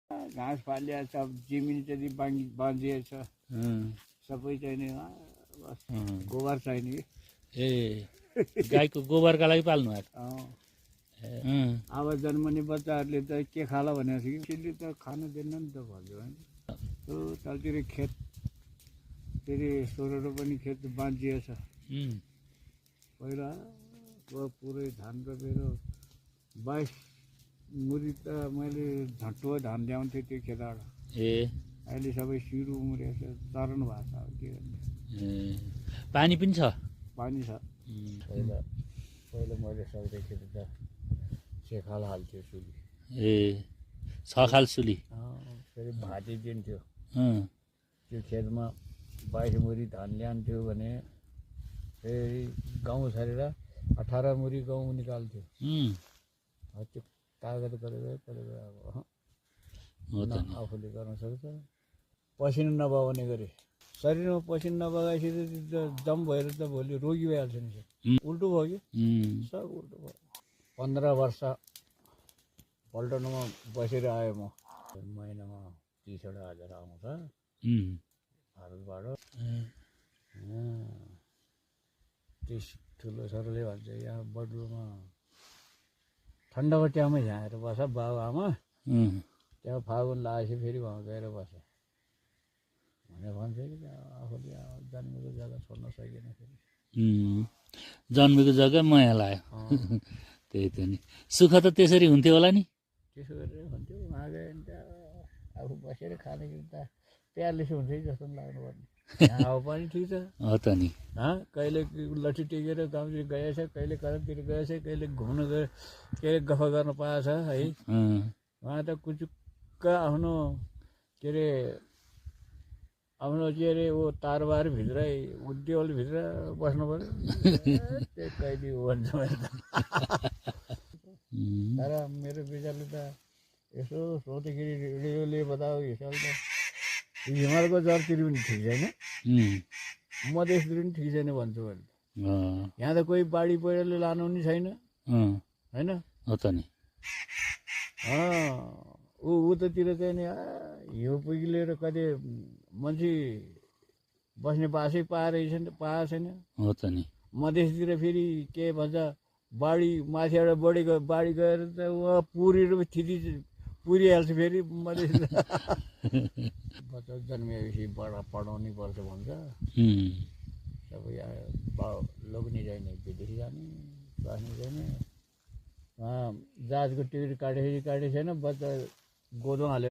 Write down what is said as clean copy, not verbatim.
घाँस फालिया छ, जमिन चाहिँ बाँधिएछ, सबै चाहिने बस गोबर चाहिने। ए गाईको गोबरका लागि पाल्नु भएको? अब जन्मने बच्चाहरूले त के खाला भनेको छ कि त्यसले त खानु दिएन नि त भन्यो होइन। त्यो तलतिर खेत फेरि सोह्र पनि खेत बाँधिएछ। पहिला पुरै धान रोपेर 22 मुरी त मैले झट्टो धान ल्याउँथेँ त्यो खेतबाट। अहिले सबै सिरु उम्रेछ, चरण भएको छ। के गर्ने, पानी पनि छ? पानी छ। पहिला मैले सक्दैखेरि त 6 खाल हाल्थ्यो सुली। 6 खाल सुली? फेरि भाटी दिन्थ्यो। त्यो खेतमा 22 मुरी धान ल्यान्थ्यो भने फेरि गहुँ छरेर 18 मुरी गहुँ निकाल्थ्यो। त्यो कागज गरेर अब आफूले गर्न सक्छ। पसिना नबगाउने गरे, शरीरमा पसिना नबगाएपछि दम भएर त भोलि रोगी भइहाल्छ नि। उल्टो भयो कि सब उल्टो भयो। 15 वर्ष पल्टनमा बसेर आएँ म। महिनामा 30,000 आउँछ भारतबाट। त्यस ठुलो छोराले भन्छ यहाँ बडुलोमा ठन्डाको ट्यामै झाएर बस बाबुआमा, त्यहाँ फागुन लागेपछि फेरि उहाँ गएर बस भनेर भन्छ कि आफूले जन्मेको जग्गा छोड्न सकेन। फेरि जन्मेको जग्गा माया लाग्यो। त्यही त नि, सुख त त्यसरी हुन्थ्यो होला नि? त्यसो गरेर हुन्थ्यो। उहाँ गयो भने त आफू बसेर खाने कि त प्यारलेस हुन्छ कि जस्तो पनि लाग्नु पर्ने। हावापानी ठिक छ हो त नि। कहिले लट्ठी टेकेर गाउँतिर गएछ, कहिले कतातिर गएछ, कहिले घुम्न गए, के अरे गफ गर्न पाएछ है। उहाँ त कुचुक्क आफ्नो के अरे वो तारबारभित्रै उद्योगभित्र बस्नु पऱ्यो। त्यो कहिले भन्छ मैले त। तर मेरो विचारले त यसो सोच्दाखेरि रेडियोले बताओ हिसाबले त हिमालको जरतिर पनि ठिक छैन, मधेसतिर पनि ठिक छैन भन्छु मैले। यहाँ त कोही बाढी पहिरोले लानु पनि छैन होइन। हो त नि। उतातिर चाहिँ नि हिउँ पुगिलेर कति मान्छे बस्ने बासै पाएको छैन। हो त नि। मधेसतिर फेरि के भन्छ, बाढी माथिबाट बाढी गएर त उहाँ पुरेर पुरिहाल्छ फेरि मधेस। बच्चा जन्मेपछि पढाउनै पर्छ भन्छ। सबै लोग्ने जाने, विदेशी जाने, स्वास्नी जाने। जहाजको टिकट काटेको छैन, बच्चा गोदमा हाल्यो।